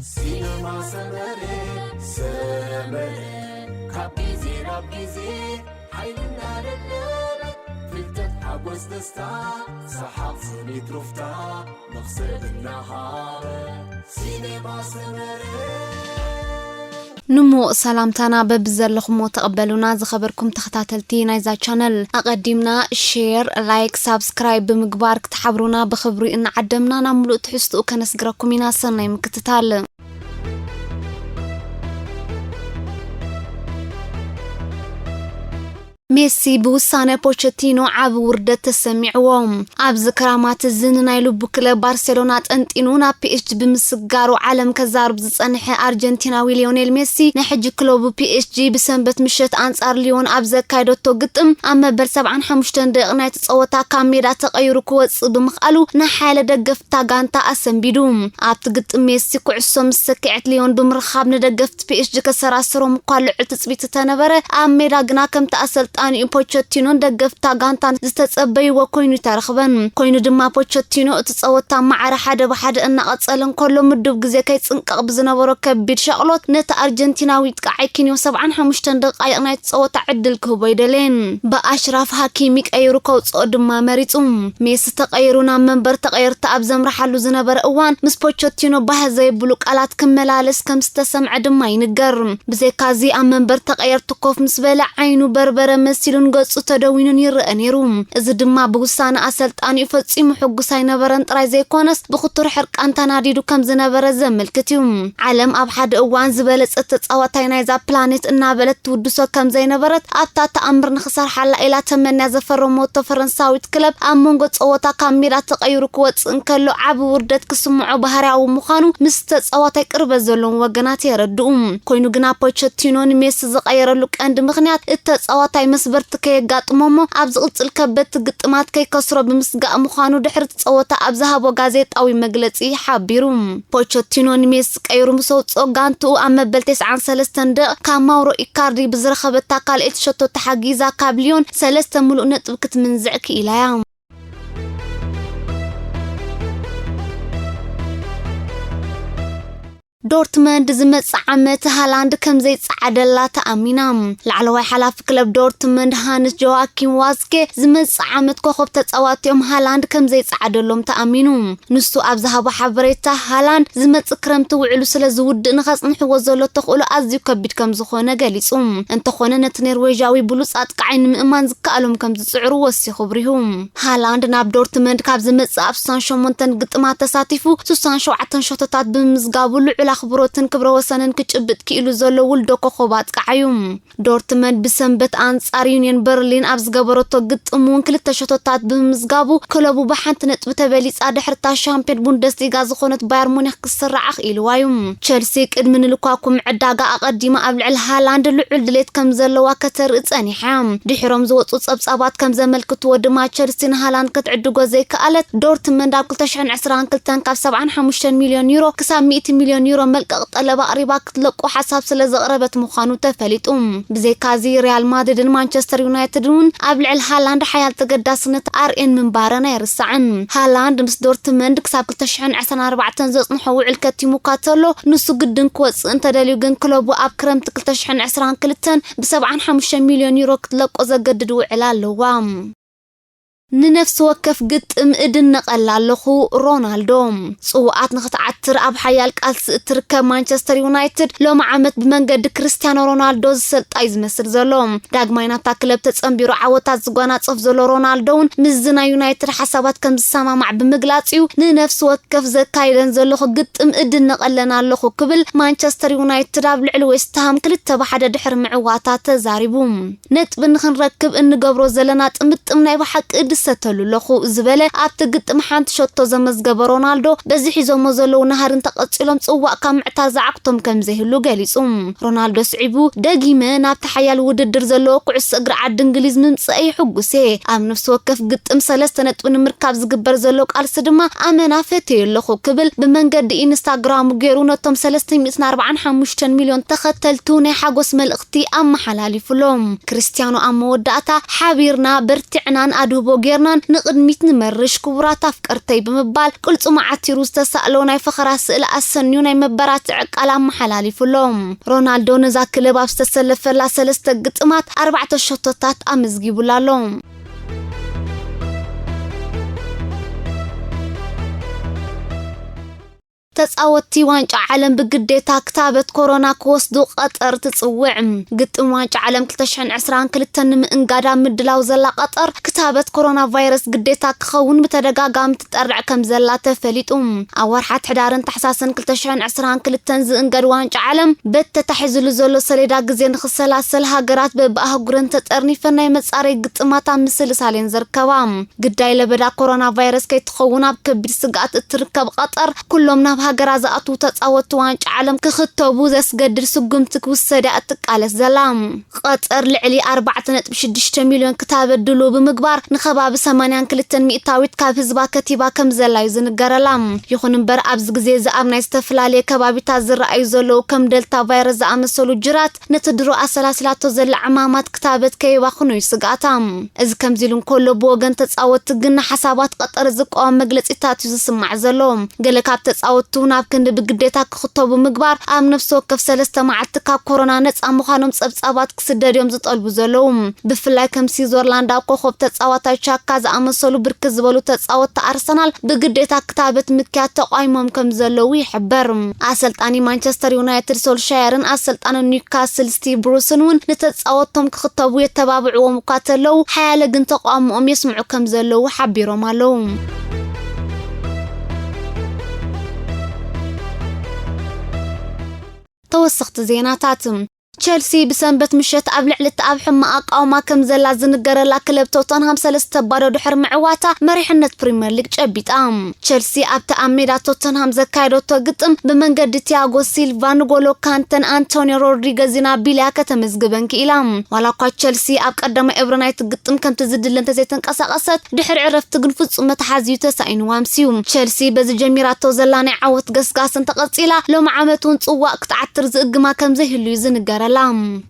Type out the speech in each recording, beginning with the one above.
ሲነማ ሰመረ ሰመረ ካብ ግዜ ናብ ግዜ ሓይልና ደደበ ፍልጠት ሓጎስ ደስታ ሰሓቕ ስኒት ሩፍታ መኽሰብ እናሃበ ሲነማ ሰመረ ንሙቕ ሰላምታና በብዘለኹሞ ተቐበሉና ዝኸበርኩም ተኸታተልቲ ናይዛ ቻነል። ኣቐዲምና ሼር፣ ላይክ፣ ሳብስክራይብ ብምግባር ክትሓብሩና ብኽብሪ እናዓደምና ናብ ሙሉእ ትሕዝትኡ ከነስግረኩም ኢና። ሰናይ ምክትታል። ሜሲ ብውሳነ ፖቸቲኖ ዓቢ ውርደት ተሰሚዕዎ። ኣብዚ ክራማት እዚ ንናይ ልቡ ክለብ ባርሴሎና ጠንጢኑ ናብ ፒኤስጂ ብምስጋሩ ዓለም ከዛርብ ዝጸንሐ ኣርጀንቲናዊ ሊዮኔል ሜሲ ንሕጂ ክለቡ ፒኤስጂ ብሰንበት ምሸት ኣንጻር ሊዮን ኣብ ዘካየደቶ ግጥም ኣብ መበል ሰብዓን ሓሙሽተን ደቂቕ ናይቲ ጸወታ ካብ ሜዳ ተቐይሩ ክወጽእ ብምኽኣሉ ንሓያለ ደገፍታ ጋንታ ኣሰንቢዱ። ኣብቲ ግጥም ሜሲ ኩዕሶ ምስ ሰኪዐት ሊዮን ብምርኻብ ንደገፍቲ ፒኤስጂ ከሰራስሮም እኳ ልዑል ትጽቢት እንተነበረ ኣብ ሜዳ ግና ከምቲ ኣሰልጣኒኡ ፖቸቲኖን ደገፍታ ጋንታን ዝተጸበይዎ ኮይኑ ኣይተረኽበን። ኮይኑ ድማ ፖቸቲኖ እቲ ጸወታ ማዕረ ሓደ ብሓደ እናቐጸለ እንከሎ ምዱብ ግዜ ከይጽንቀቕ ብዝነበሮ ከቢድ ሻቕሎት ነቲ ኣርጀንቲናዊ ጥቃዓይ ኪንዮ ሰብዓን ሓሙሽተን ደቃይቕ ናይቲ ጸወታ ዕድል ክህቦ ኣይደለየን። ብኣሽራፍ ሃኪሚ ቀይሩ ከውጽኦ ድማ መሪጹ። ሜሲ ተቐይሩ ናብ መንበር ተቐየርቲ ኣብ ዘምርሓሉ ዝነበረ እዋን ምስ ፖቸቲኖ ባህ ዘይብሉ ቃላት ክመላለስ ከም ዝተሰምዐ ድማ ይንገር። ብዘይካዚ ኣብ መንበር ተቐየርቲ ኮፍ ምስ በለ ዓይኑ በርበረ መሲሉን ገጹ ተደዊኑን ይረአ ነይሩ። እዚ ድማ ብውሳነ ኣሰልጣኒኡ ፈጺሙ ሕጉስ ኣይነበረን ጥራይ ዘይኮነስ ብኽቱር ሕርቃን ተናዲዱ ከም ዝነበረ ዘመልክት እዩ። ዓለም ኣብ ሓደ እዋን ዝበለጸት ተጻዋታይ ናይዛ ፕላኔት እናበለት ትውድሶ ከም ዘይነበረት ኣብታ ተኣምር ንኽሰርሓላ ኢላ ተመንያ ዘፈረመቶ ፈረንሳዊት ክለብ ኣብ መንጎ ጸወታ ካብ ሜዳ ተቐይሩ ክወጽእ እንከሎ ዓቢ ውርደት ክስምዖ ባህርያዊ ምዃኑ ምስ ተጻዋታይ ቅርበት ዘለዎም ወገናት የረድኡ። ኮይኑ ግና ፖቸቲኖ ንሜሲ ዝቐየረሉ ቀንዲ ምኽንያት እቲ ተጻዋታይ መስበርቲ ከየጋጥሞ እሞ ኣብ ዝቕጽል ከበድቲ ግጥማት ከይከስሮ ብምስጋእ ምዃኑ ድሕሪ እቲ ጸወታ ኣብ ዝሃቦ ጋዜጣዊ መግለጺ ሓቢሩ። ፖቸቲኖ ንሜሲ ቀይሩ ምስ ኣውጽኦ ጋንትኡ ኣብ መበል ተስዓን ሰለስተን ደቂቕ ካብ ማውሮ ኢካርዲ ብዝረኸበታ ካልኣይቲ ሸቶ ተሓጊዛ ካብ ሊዮን ሰለስተ ምሉእ ነጥቢ ክትምንዝዕ ክኢላ እያ። ዶርትመንድ ዝመጽእ ዓመት ሃላንድ ከም ዘይጸዓደላ ተኣሚና። ላዕለዋይ ሓላፊ ክለብ ዶርትመንድ ሃንስ ጆዋኪም ዋዝኬ ዝመጽእ ዓመት ኮኸብ ተጻዋቲኦም ሃላንድ ከም ዘይጸዓደሎም ተኣሚኑ። ንሱ ኣብ ዝሃቦ ሓበሬታ ሃላንድ ዝመጽእ ክረምቲ ውዕሉ ስለ ዝውድእ ንኸጽንሕዎ ዘሎ ተኽእሎ ኣዝዩ ከቢድ ከም ዝኾነ ገሊጹ። እንተኾነ ነቲ ኔርዌዥያዊ ብሉጽ ኣጥቃዓይ ንምእማን ዝከኣሎም ከም ዝጽዕሩ ወሲኹ ኣብሪሁ። ሃላንድ ናብ ዶርትመንድ ካብ ዝመጽእ ኣብ ስሳን ሸሞንተን ግጥማት ተሳቲፉ ስሳን ሸውዓተን ሸቶታት ብምምዝጋቡ ልዑል ኣኽብሮትን ክብረ ወሰንን ክጭብጥ ክኢሉ ዘሎ ውልዶ ኮኸብ ኣጥቃዓዩ። ዶርትመንድ ብሰንበት ኣንጻር ዩኒየን በርሊን ኣብ ዝገበረቶ ግጥም እውን ክልተ ሸቶታት ብምምዝጋቡ ክለቡ ብሓንቲ ነጥቢ ተበሊጻ ድሕርታ ሻምፒዮን ቡንደስሊጋ ዝኾነት ባየር ሙኒክ ክስራዓ ክኢልዋ እዩ። ቸልሲ ቅድሚ ንልኳኩም ዕዳጋ ኣቐዲማ ኣብ ልዕሊ ሃላንድ ልዑል ድሌት ከም ዘለዋ ከተርኢ ጸኒሓ። ድሕሮም ዝወጹ ጸብጻባት ከም ዘመልክትዎ ድማ ቸልሲ ንሃላንድ ክትዕድጎ ዘይከኣለት ዶርትመንድ ኣብ ክልተ ሽሕን ዕስራን ክልተን ካብ ሰብዓን ሓሙሽተን ሚልዮን ዩሮ ክሳብ ሚእቲ ሚልዮን ዩሮ መልቀቕ ጠለብ ኣቕሪባ ክትለቆ ሓሳብ ስለ ዘቕረበት ምዃኑ ተፈሊጡ። ብዘይካዚ ሪያል ማድሪድን ማንቸስተር ዩናይትድን እውን ኣብ ልዕሊ ሃላንድ ሓያል ተገዳስነት ኣርእየን ምንባረን ኣይርሳዕን። ሃላንድ ምስ ዶርትመንድ ክሳብ ክልተ ሽሕን ዕስራን ኣርባዕተን ዘጽንሖ ውዕል ከቲሙ እኳ ተሎ ንሱ ግድን ክወጽእ እንተደልዩ ግን ክለቡ ኣብ ክረምቲ ክልተ ሽሕን ዕስራን ክልተን ብሰብዓን ሓሙሽተ ሚልዮን ዩሮ ክትለቆ ዘገድድ ውዕል ኣለዋ። ንነፍሲ ወከፍ ግጥም እድነቐላ ኣለኹ። ሮናልዶ። ጽዋኣት ንኽትዓትር ኣብ ሓያል ቃልሲ እትርከብ ማንቸስተር ዩናይትድ ሎሚ ዓመት ብመንገዲ ክርስቲያኖ ሮናልዶ ዝሰልጣ እዩ ዝመስል ዘሎ። ዳግማይ ናብታ ክለብ ተጸንቢሩ ዓወታት ዝጓናጸፍ ዘሎ ሮናልዶ እውን ምስዚ ናይ ዩናይትድ ሓሳባት ከም ዝሰማማዕ ብምግላጽ እዩ ንነፍሲ ወከፍ ዘካይደን ዘለኹ ግጥም እድነቐለን ኣለኹ ክብል ማንቸስተር ዩናይትድ ኣብ ልዕሊ ዌስትሃም ክልተ ብሓደ ድሕሪ ምዕዋታ ተዛሪቡ። ነጥቢ ንኽንረክብ እንገብሮ ዘለና ጥምጥም ናይ ብሓቂ እድሰተሉ ኣለኹ ዝበለ ኣብቲ ግጥም ሓንቲ ሸቶ ዘመዝገበ ሮናልዶ በዚ ሒዞሞ ዘለዉ ናህሪ እንተቐጺሎም ጽዋእ ካብ ምዕታር ዝዓግቶም ከም ዘይህሉ ገሊጹ። ሮናልዶ ስዒቡ ደጊመ ናብቲ ሓያል ውድድር ዘለዎ ኩዕሶ እግሪ ዓዲ እንግሊዝ ምምጸአይ ሕጉስ እየ። ኣብ ነፍሲ ወከፍ ግጥም ሰለስተ ነጥቢ ንምርካብ ዝግበር ዘሎ ቃልሲ ድማ ኣመና ፈትየ ኣለኹ ክብል ብመንገዲ ኢንስታግራሙ ገይሩ ነቶም ሰለስተ ሚእትን ኣርባዓን ሓሙሽተን ሚልዮን ተኸተልቱ ናይ ሓጎስ መልእኽቲ ኣመሓላሊፉሎም። ክርስቲያኖ ኣብ መወዳእታ ሓቢርና በርቲዕናን ኣድህቦ ጌርናን ንቕድሚት ንመርሽ ክቡራት ኣፍቀርተይ ብምባል ቅልጹ መዓቲሩ ዝተሳእሎ ናይ ፈኸራ ስእሊ ኣሰንዩ ናይ መበራትዒ ቃል ኣመሓላሊፉ ኣሎ። ሮናልዶ ነዛ ክለብ ኣብ ዝተሰለፈላ ሰለስተ ግጥማት ኣርባዕተ ሸቶታት ኣመዝጊቡላ ኣሎ። ተጻወትቲ ዋንጫ ዓለም ብግዴታ ክታበት ኮሮና ክወስዱ ቀጠር ትጽውዕ። ግጥም ዋንጫ ዓለም ክልተ ሽሕን ዕስራን ክልተን ንምእንጋድ ኣብ ምድላው ዘላ ቀጠር ክታበት ኮሮና ቫይረስ ግዴታ ክኸውን ብተደጋጋሚ ትጠርዕ ከም ዘላ ተፈሊጡ። ኣብ ወርሓት ሕዳርን ታሕሳስን ክልተ ሽሕን ዕስራን ክልተን ዝእንገድ ዋንጫ ዓለም በቲ ተታሒዝሉ ዘሎ ሰሌዳ ግዜ ንኽሰላሰል ሃገራት በብኣህጉረን ተጠርኒፈን ናይ መጻረይ ግጥማት ኣብ ምስልሳሌን ዘርከባ። ግዳይ ለበዳ ኮሮና ቫይረስ ከይትኸውን ኣብ ከቢድ ስግኣት እትርከብ ቀጠር ኩሎም ናብ ሃገራ ዝኣትዉ ተጻወትቲ ዋንጫ ዓለም ክኽተቡ ዘስገድድ ስጉምቲ ክውሰድ እያ እትቃለስ ዘላ። ቀጠር ልዕሊ ኣርባዕተ ነጥቢ ሽዱሽተ ሚልዮን ክታበት ድሉው ብምግባር ንኸባቢ ሰማንያን ክልተን ሚእታዊት ካብ ህዝባ ከቲባ ከም ዘላ እዩ ዝንገረላ። ይኹን እምበር ኣብዚ ግዜ እዚ ኣብ ናይ ዝተፈላለየ ከባቢታት ዝረኣዩ ዘለዉ ከም ደልታ ቫይረስ ዝኣመሰሉ ጅራት ነቲ ድሮ ኣሰላሲላቶ ዘላ ዕማማት ክታበት ከይባኽኖ እዩ ስግኣታ። እዚ ከምዚ ኢሉ እንከሎ ብወገን ተጻወትቲ ግን ንሓሳባት ቀጠር ዝቃወም መግለጺታት እዩ ዝስማዕ ዘሎ። ገለ ካብ ተጻወትቲ እውን ኣብ ክንዲ ብግዴታ ክኽተቡ ምግባር ኣብ ነፍሲ ወከፍ ሰለስተ መዓልቲ ካብ ኮሮና ነጻ ምዃኖም ጸብጻባት ክስደድ እዮም ዝጠልቡ ዘለዉ። ብፍላይ ከም ስዊዘርላንዳዊ ኮኸብ ተጻዋታይ ቻካ ዝኣመሰሉ ብርክት ዝበሉ ተጻወትቲ ኣርሰናል ብግዴታ ክታበት ምክያድ ተቓይሞም ከም ዘለዉ ይሕበር። ኣሰልጣኒ ማንቸስተር ዩናይትድ ሶልሻየርን ኣሰልጣኒ ኒውካስል ስቲቭ ብሩስን እውን ንተጻወትቶም ክኽተቡ የተባብዕዎም እኳ ተለዉ ሓያለ ግን ተቓውሞኦም የስምዑ ከም ዘለዉ ሓቢሮም ኣለዉ። ተወሰኽቲ ዜናታት። ቸልሲ ብሰንበት ምሸት ኣብ ልዕሊ እቲ ኣብ ሕማቕ ኣቃውማ ከም ዘላ ዝንገረላ ክለብ ቶተንሃም ሰለስተ ባዶ ድሕሪ ምዕዋታ መሪሕነት ፕሪምየር ሊግ ጨቢጣ። ቸልሲ ኣብቲ ኣብ ሜዳ ቶተንሃም ዘካየደቶ ግጥም ብመንገዲ ቲያጎ ሲልቫ፣ ንጎሎ ካንተን፣ ኣንቶኒዮ ሮድሪገዝን ኣቢልያ ከተመዝግበን ክኢላ። ዋላ እኳ ቸልሲ ኣብ ቀዳማይ እብረ ናይቲ ግጥም ከምቲ ዝድለ እንተዘይተንቀሳቐሰት፣ ድሕሪ ዕረፍቲ ግን ፍጹም መትሓዚኡ ተሳኢንዋ ኣምስዩ። ቸልሲ በዚ ጀሚራቶ ዘላ ናይ ዓወት ገስጋስ እንተቐጺላ፣ ሎሚ ዓመት እውን ጽዋእ ክትዓትር ዝእግማ ከም ዘይህሉ እዩ ዝንገረላ።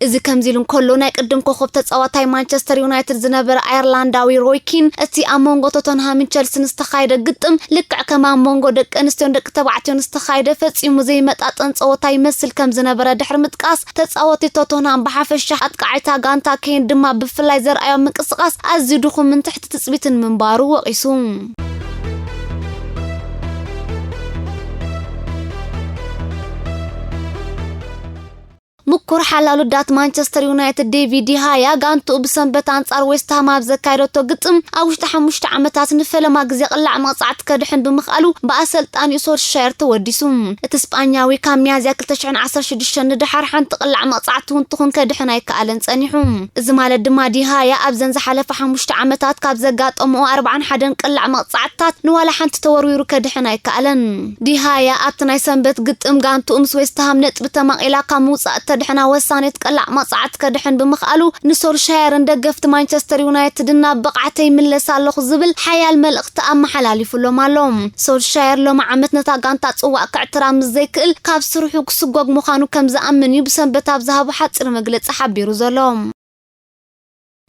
እዚ ከምዚ ኢሉ እንከሎ፣ ናይ ቅድም ኮኸብ ተጻዋታይ ማንቸስተር ዩናይትድ ዝነበረ ኣየርላንዳዊ ሮይ ኪን፣ እቲ ኣብ መንጎ ቶተንሃምን ቸልስን ዝተኻየደ ግጥም፣ ልክዕ ከም ኣብ መንጎ ደቂ ኣንስትዮን ደቂ ተባዕትዮን ዝተኻየደ ፈጺሙ ዘይመጣጠን ጸወታ ይመስል ከም ዝነበረ ድሕሪ ምጥቃስ፣ ተጻወትቲ ቶተንሃም ብሓፈሻ ኣጥቃዓይታ ጋንታ ኬን ድማ ብፍላይ ዘርኣዮ ምንቅስቓስ ኣዝዩ ድኹምን ትሕቲ ትጽቢትን ምንባሩ ወቒሱ። ምኩር ሓላሉ ዳት ማንቸስተር ዩናይትድ ዴቪድ ዲሃያ ጋንትኡ ብሰንበት ኣንጻር ዌስትሃም ኣብ ዘካየደቶ ግጥም ኣብ ውሽጢ ሓሙሽተ ዓመታት ንፈለማ ግዜ ቅላዕ መቕጻዕቲ ከድሕን ብምኽኣሉ ብኣሰልጣኒኡ ሶልሻየር ተወዲሱ። እቲ ስጳኛዊ ካብ ሚያዝያ ክልተ ሽሕን ዓሰርተ ሽዱሽተን ንደሓር ሓንቲ ቅላዕ መቕጻዕቲ እውን ትኹን ከድሕን ኣይከኣለን ጸኒሑ። እዚ ማለት ድማ ዲሃያ ኣብዘን ዝሓለፈ ሓሙሽተ ዓመታት ካብ ዘጋጠምኦ ኣርባዓን ሓደን ቅላዕ መቕጻዕትታት ንዋላ ሓንቲ ተወርዊሩ ከድሕን ኣይከኣለን። ዲሃያ ኣብቲ ናይ ሰንበት ግጥም ጋንትኡ ምስ ዌስትሃም ነጥቢ ተማቒላ ካብ ምውጻእ እተድሕና ወሳኔት ቅላዕ መቕጻዕቲ ከድሕን ብምኽኣሉ ንሶልሻየርን ደገፍቲ ማንቸስተር ዩናይትድን ናብ ብቕዓተይ ይምለስ ኣለኹ ዝብል ሓያል መልእኽቲ ኣመሓላሊፉሎም ኣሎ። ሶልሻየር ሎሚ ዓመት ነታ ጋንታ ጽዋእ ክዕትራ ምስ ዘይክእል ካብ ስርሑ ክስጎግ ምዃኑ ከም ዝኣምን እዩ ብሰንበት ኣብ ዝሃቦ ሓጺር መግለጺ ሓቢሩ ዘሎ።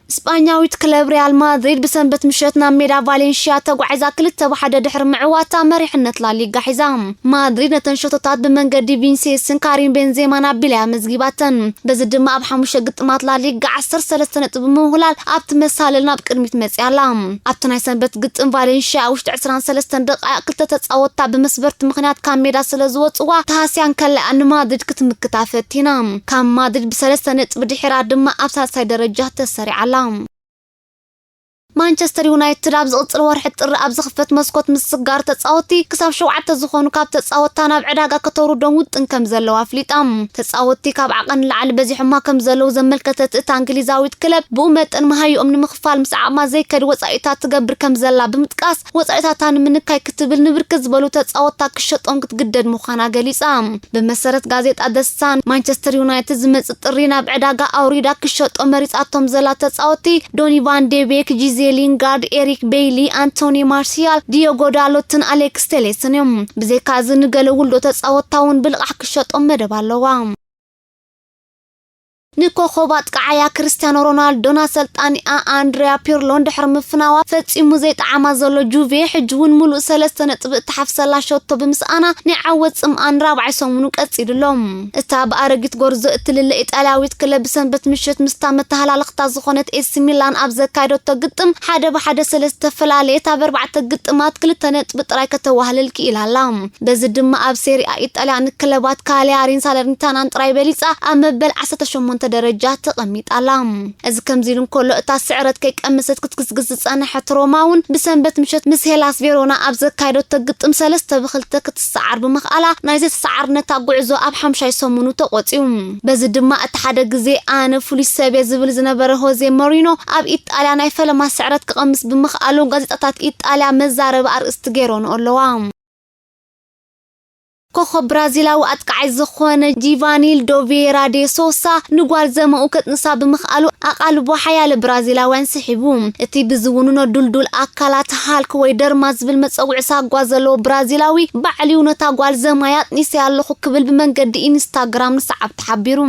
ስጳኛዊት ክለብ ሪያል ማድሪድ ብሰንበት ምሸት ናብ ሜዳ ቫሌንሽያ ተጓዒዛ ክልተ ብሓደ ድሕሪ ምዕዋታ መሪሕነት ላሊጋ ሒዛ። ማድሪድ ነተን ሸቶታት ብመንገዲ ቪንሴንስን ካሪም ቤንዜማን ኣቢላ እያ መዝጊባተን። በዚ ድማ ኣብ ሓሙሽተ ግጥማት ላሊጋ ዓሰርተ ሰለስተ ነጥቢ ብምውህላል ኣብቲ መሳልል ናብ ቅድሚት መጽያ ኣላ። ኣብቲ ናይ ሰንበት ግጥም ቫሌንሽያ ኣብ ውሽጢ ዕስራን ሰለስተን ደቃይቕ ክልተ ተጻወትታ ብመስበርቲ ምኽንያት ካብ ሜዳ ስለ ዝወጽዋ ተሃስያን ከለኣ ንማድሪድ ክትምክታ ፈቲና። ካብ ማድሪድ ብሰለስተ ነጥቢ ድሒራ ድማ ኣብ ሳልሳይ ደረጃ ተሰሪዓ ኣላ። ማንቸስተር ዩናይትድ ኣብ ዝቕጽል ወርሒ ጥሪ ኣብ ዝኽፈት መስኮት ምስጋር ተጻወትቲ ክሳብ ሸውዓተ ዝኾኑ ካብ ተጻወትታ ናብ ዕዳጋ ከተውርዶም ውጥን ከም ዘለዋ ኣፍሊጣ። ተጻወትቲ ካብ ዓቐን ንላዕሊ በዚሖማ ከም ዘለዉ ዘመልከተት እታ እንግሊዛዊት ክለብ ብኡ መጠን መሃይኦም ንምኽፋል ምስ ዓቕማ ዘይከድ ወጻኢታት ትገብር ከም ዘላ ብምጥቃስ ወጻኢታታ ንምንካይ ክትብል ንብርክት ዝበሉ ተጻወትታ ክሸጦም ክትግደድ ምዃና ገሊጻ። ብመሰረት ጋዜጣ ደ ሳን፣ ማንቸስተር ዩናይትድ ዝመጽእ ጥሪ ናብ ዕዳጋ ኣውሪዳ ክሸጦ መሪጻቶም ዘላ ተጻወቲ ዶኒ ቫን ዴ ቤክ፣ ጂዜ ሊንጋርድ፣ ኤሪክ ቤይሊ፣ ኣንቶኒ ማርሲያል፣ ዲዮጎ ዳሎትን ኣሌክስ ቴሌስን እዮም። ብዘይካ እዚ ንገለ ውልዶ ተጻወትታ እውን ብልቓሕ ክሸጦም መደብ ኣለዋ። ንኮኸብ ኣጥቃዓያ ክርስቲያኖ ሮናልዶን ኣሰልጣኒኣ ኣንድሪያ ፒርሎን ድሕሪ ምፍናዋ፣ ፈጺሙ ዘይጠዓማ ዘሎ ጁቬ፣ ሕጂ እውን ሙሉእ ሰለስተ ነጥቢ እተሓፍሰላ ሸቶ ብምስኣና፣ ናይ ዓወት ጽምኣን ራብዓይ ሰሙኑ ቀጺሉ ኣሎ። እታ ብኣረጊት ጎርዞ እትልለ ኢጣልያዊት ክለብ ብሰንበት ምሽት ምስታ መተሃላለኽታ ዝኾነት ኤሲ ሚላን ኣብ ዘካየደቶ ግጥም፣ ሓደ ብሓደ ስለ ዝተፈላለየት፣ ኣብ ኣርባዕተ ግጥማት ክልተ ነጥቢ ጥራይ ከተዋህልል ክኢላ ኣላ። በዚ ድማ ኣብ ሴሪኣ ኢጣልያ ንክለባት ካሊያሪን ሳለርኒታናን ጥራይ በሊጻ፣ ኣብ መበል ዓሰርተ ሸሞንተ ደረጃ ተቐሚጣ ኣላ። እዚ ከምዚ ኢሉ እንከሎ፣ እታ ስዕረት ከይቀመሰት ክትግስግስ ዝጸንሐት ሮማ እውን ብሰንበት ምሸት ምስ ሄላስ ቬሮና ኣብ ዘካየደቶ ግጥም ሰለስተ ብክልተ ክትሰዓር ብምኽኣላ፣ ናይዚ ተሰዓርነታ ጉዕዞ ኣብ ሓምሻይ ሰሙኑ ተቖጽዩ። በዚ ድማ እቲ ሓደ ግዜ ኣነ ፍሉይ ሰብ እየ ዝብል ዝነበረ ሆዜ ሞሪኖ፣ ኣብ ኢጣልያ ናይ ፈለማ ስዕረት ክቐምስ ብምኽኣሉ፣ ጋዜጣታት ኢጣልያ መዛረቢ ኣርእስቲ ገይሮንኦ ኣለዋ። ኮኸብ ብራዚላዊ ኣጥቃዓይ ዝኾነ ጂቫኒል ዶቬራ ዴ ሶሳ ንጓል ዘመኡ ከጥንሳ ብምኽኣሉ ኣቓልቦ ሓያለ ብራዚላውያን ስሒቡ። እቲ ብዝውንኖ ዱልዱል ኣካላት ሃልክ ወይ ደርማ ዝብል መጸውዒ ሳጓ ዘለዎ ብራዚላዊ ባዕልዩ ነታ ጓል ዘማይ ኣጥኒሰያ ኣለኹ ክብል ብመንገዲ ኢንስታግራም ንሰዓብቲ ሓቢሩ።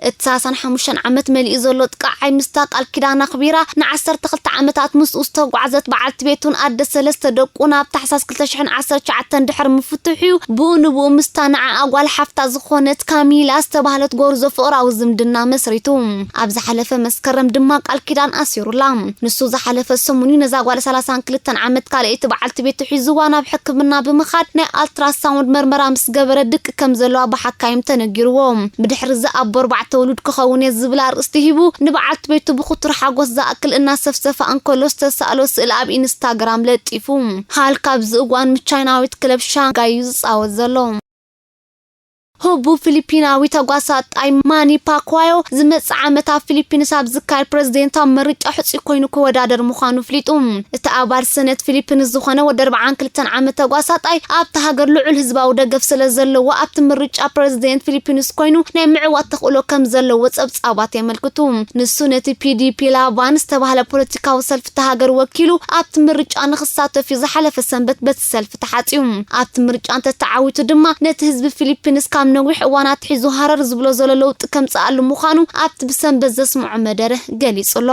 እቲ ሰላሳን ሓሙሽተን ዓመት መሊኡ ዘሎ ኣጥቃዓይ ምስታ ቃል ኪዳን ኣኽቢራ ንዓሰርተ ክልተ ዓመታት ምስኡ ዝተጓዕዘት በዓልቲ ቤቱን ኣደ ሰለስተ ደቁን ኣብ ታሕሳስ ክልተ ሽሕን ዓሰርተ ትሽዓተን ድሕሪ ምፍትሑ፣ ብኡ ንብኡ ምስታ ንዓኣ ጓል ሓፍታ ዝኾነት ካሚላ ዝተባህለት ጎርዞ ፍቕራዊ ዝምድና መስሪቱ። ኣብ ዝሓለፈ መስከረም ድማ ቃል ኪዳን ኣሲሩላ። ንሱ ዝሓለፈ ሰሙን እዩ ነዛ ጓል ሰላሳን ክልተን ዓመት ካልኣይቲ በዓልቲ ቤቱ ሒዝዋ ናብ ሕክምና ብምኻድ ናይ ኣልትራሳውንድ መርመራ ምስ ገበረ ድቂ ከም ዘለዋ ብሓካይም ተነጊርዎ። ብድሕሪ እዚ ኣቦ ኣርባዕተ ውሉድ ክኸውን እየ ዝብል ኣርእስቲ ሂቡ ንበዓልቲ ቤቱ ብኽቱር ሓጎስ ዝኣክል እናሰፍሰፋ እንከሎ ዝተሳእሎ ስእሊ ኣብ ኢንስታግራም ለጢፉ። ሃልክ ኣብዚ እዋን ምስ ቻይናዊት ክለብ ሻንጋይ እዩ ዝጻወት ዘሎ። ህቡ ፊሊፒናዊ ተጓሳጣይ ማኒ ፓኳዮ ዝመጽእ ዓመት ኣብ ፊሊፒንስ ኣብ ዝካየድ ፕሬዝደንታዊ ምርጫ ሕጹይ ኮይኑ ክወዳደር ምዃኑ ኣፍሊጡ። እቲ ኣባል ሰነት ፊሊፒንስ ዝኾነ ወዲ ኣርባዓን ክልተን ዓመት ተጓሳጣይ ኣብቲ ሃገር ልዑል ህዝባዊ ደገፍ ስለ ዘለዎ ኣብቲ ምርጫ ፕሬዝደንት ፊሊፒንስ ኮይኑ ናይ ምዕዋት ተኽእሎ ከም ዘለዎ ጸብጻባት የመልክቱ። ንሱ ነቲ ፒ ዲ ፒ ላባን ዝተባህለ ፖለቲካዊ ሰልፊ እታ ሃገር ወኪሉ ኣብቲ ምርጫ ንኽሳተፍ እዩ ዝሓለፈ ሰንበት በቲ ሰልፊ ተሓጽዩ። ኣብቲ ምርጫ እንተተዓዊቱ ድማ ነቲ ህዝቢ ፊሊፒንስ ካብ ነዊሕ እዋን ኣትሒዙ ሃረር ዝብሎ ዘሎ ለውጢ ከምጽኣሉ ምዃኑ ኣብቲ ብሰንበት ዘስምዖ መደረ ገሊጹ ኣሎ።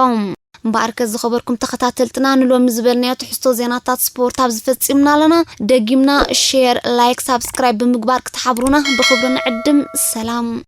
እምበኣርከ ዝኸበርኩም ተኸታተልትና ንሎሚ ዝበልናዮ ትሕዝቶ ዜናታት ስፖርት ኣብዚ ፈጺምና ኣለና። ደጊምና ሼር፣ ላይክ፣ ሳብስክራይብ ብምግባር ክትሓብሩና ብኽብሪ ንዕድም። ሰላም።